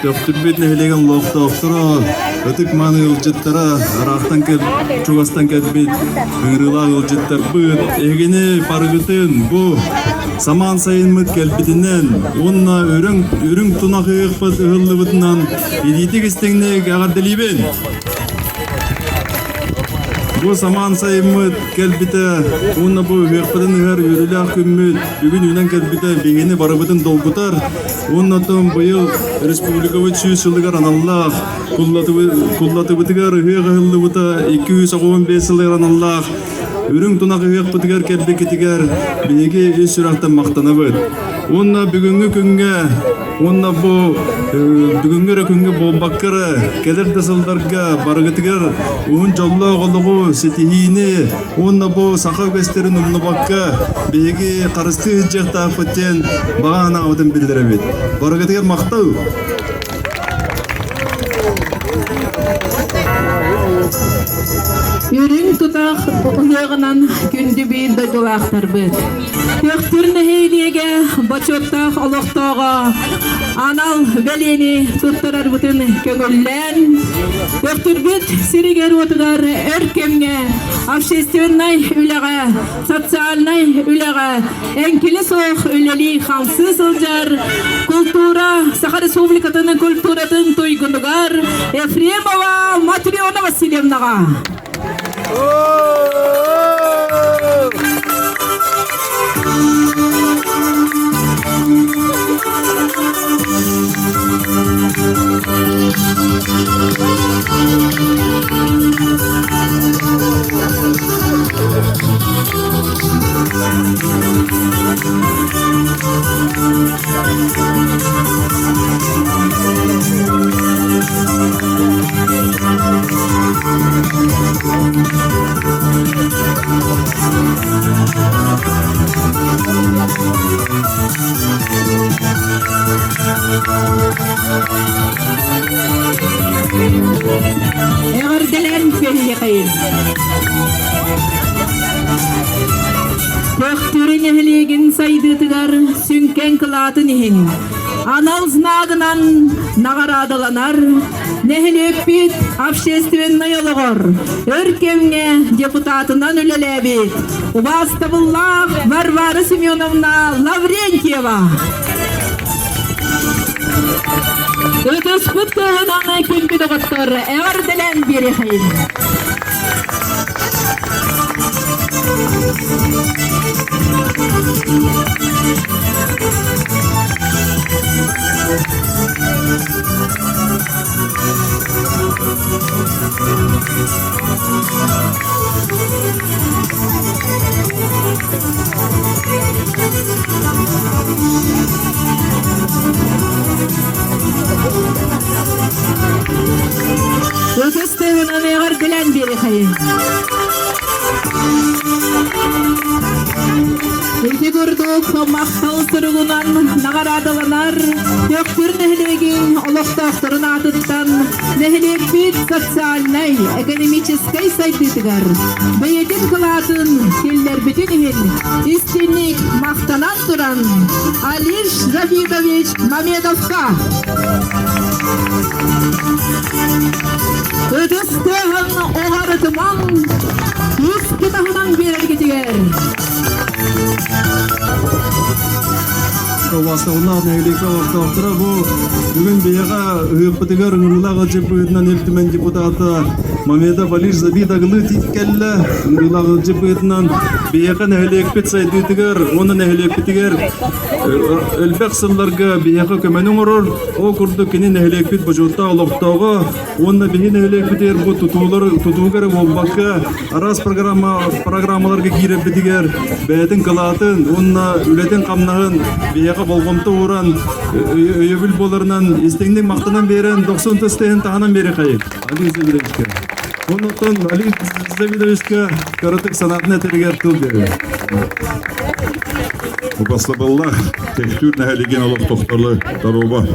Төхтүрбүт нэһилиэгин олохтоохторо, ытык-мааны ыалдьыттара, ыраахтан кэл, чугастан кэлбит ыҥырыылаах ыалдьыттарбыт, эһигини барыгытын бу самаан сайыммыт кэлбитинэн уонна үрүҥ, үрүҥ тунах ыһыахпыт ыһыллыбытынан итиитик истиҥник эҕэрдэлиибин! Бу самаан сайыммыт кэлбитэ уонна бу ыһыахпытын ыһар үөрүүлээх күммүт бүгүн үүнэн кэлбитэ биһигини барыбытын долгутар. Уонна оттон быйыл республикабыт 100 сылыгар аналлаах Куллатыбытыгар ыһыах ыһыллыбыта 295 сылыгар аналлаах Үрүҥ тунах ыһыахпытыгар кэлбиккитигэр биһиги ис сүрэхтэн махтанабыт. Уонна бүгүҥҥү күҥҥэ уонна бу бүгүҥҥү эрэ күҥҥэ буолбакка эрэ кэлэр да сылларга барыгытыгар уһун дьоллоох олоҕу ситиһиини уонна бу саха үгэстэрин умнубакка биһиги харыстыы сылдьыахтаахпыт диэн баҕа санаабытын биллэрэбит. Барыгытыгар махтал! Үрүҥ тутах ыһыаҕынан күндү биир дойдулаахтарбыт. Төхтүр нэһилиэгэ бочуоттаах олохтооҕо анал бэлиэни туттарарбытын көҥүллээн, Төхтүрбүт сиригэр-уотугар өр кэмҥэ общественнай үлэҕэ, социальнай үлэҕэ эҥкилэ суох үлэлии-хамсыы сылдьар култуура Саха Республикатын культуратын туйгунугар Ефремова Матрена Васильевнаҕа. Эҕэрдэлээн кэһиэхэйин! Төхтүрү нэһилиэгин сайдыытыгар сүҥкэн кылаатын иһин анал знагынан наҕараадаланар нэһилиэкпит общественнай олоҕор өр кэмҥэ депутатынан үлэлээбит убаастабыллаах Варвара Семеновна Лаврентьева. Ытыспыт кыһынан күндү доҕоттор эҕэрдэлээн биэриэхэйин. Ытыс тыаһынан эҕэрдэлээн биэриэхэйин. Ити курдук махтал суругунан наҕараадаланар Төхтүр нэһилиэгин олохтоохторун аатыттан нэһилиэкпит социальнай, экономическай сайдыытыгар бэйэтин кылаатын киллэрбитин иһин истинник махтанан туран Алиш Давидович Мамедовка Ытыс тыаһын оҕарытымаҥ, үс таһынан биэрэргитигэр. Убаастабыллаах нэһилиэккэ олохтоохторо бу бүгүн биһиэхэ ыһыахпытыгар ыҥырыылаах ыалдьыт быһыытынан Ил Түмэн депутата Мамедов Алиш Забид Аглы кэллэ. Ыҥырыылаах ыалдьыт быһыытынан биһиэхэ нэһилиэкпит сайдыытыгар уонна нэһилиэкпитигэр элбэх сылларга биһиэхэ көмөнү оҥорор. Ол курдук кини нэһилиэкпит бочуоттаах олохтооҕо уонна биһи нэһилиэкпитигэр бу тутуулар тутууга эрэ буолбакка араас программа программаларга киирэрбитигэр бэйэтин кылаатын уонна үлэтин-хамнаһын биһиэхэ болҕомто ууран өйөбүл буоларынан истиҥник махтанан биэрэн дохсун тыс тыһын таһынан биэриэхэйик Алик Давидовичка. Оннуттан Алик Давидовичка кыратык санаатын этэригэр тыл биэрэбин. Убастабыллаах Төхтүр нэһилиэгин олохтоохтору дорообо.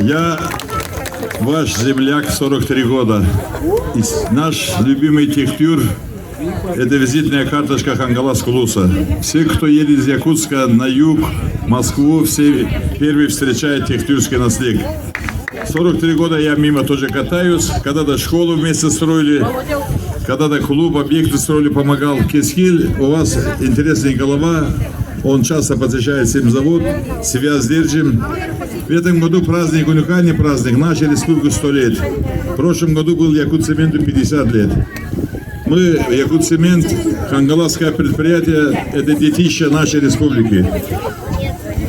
Я ваш земляк 43 года. И наш любимый Техтюр – это визитная карточка Хангалас-Кулуса. Все, кто едет из Якутска на юг, Москву все первый встречает Техтюрский наследник. 43 года я мимо тоже катаюсь. Когда-то школу вместе строили, когда-то клуб, объекты строили, помогал. Кисхиль, у вас интересная голова. Он часто посещает завод, связь держим. В этом году праздник, уникальный праздник, нашей республике 100 лет. В прошлом году был Якутцементу 50 лет. Мы, Якутцемент, Хангаласское предприятие, это детище нашей республики.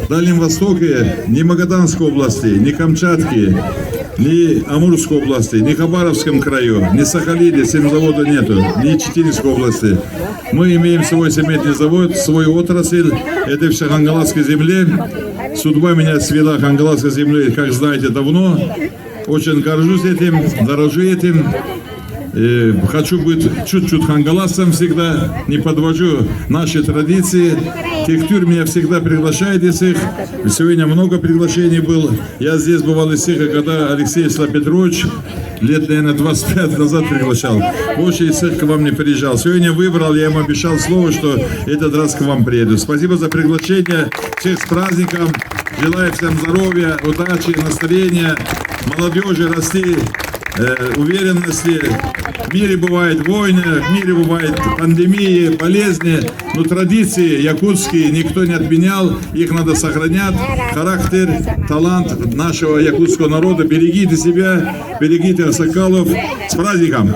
В Дальнем Востоке, ни Магаданской области, ни Камчатки, ни Амурской области, ни Хабаровском краю, ни Сахалине семзавода нету, ни Читинской области. Мы имеем свой цементный завод, свою отрасль, это все Хангаласской земле. Судьба меня свела Хангаласской землей, как знаете, давно. Очень горжусь этим, дорожу этим. И хочу быть чуть-чуть хангаласом всегда, не подвожу наши традиции. Тектюр меня всегда приглашает из их. Сегодня много приглашений было. Я здесь бывал из всех, когда Алексей Слапетрович лет, наверное, 25 назад приглашал. Больше из всех к вам не приезжал. Сегодня выбрал, я ему обещал слово, что этот раз к вам приеду. Спасибо за приглашение. Всех с праздником. Желаю всем здоровья, удачи, настроения, молодежи расти, уверенности. В мире бывают войны, в мире бывают пандемии, болезни, но традиции якутские никто не отменял, их надо сохранять. Характер, талант нашего якутского народа. Берегите себя, берегите Соколов. С праздником!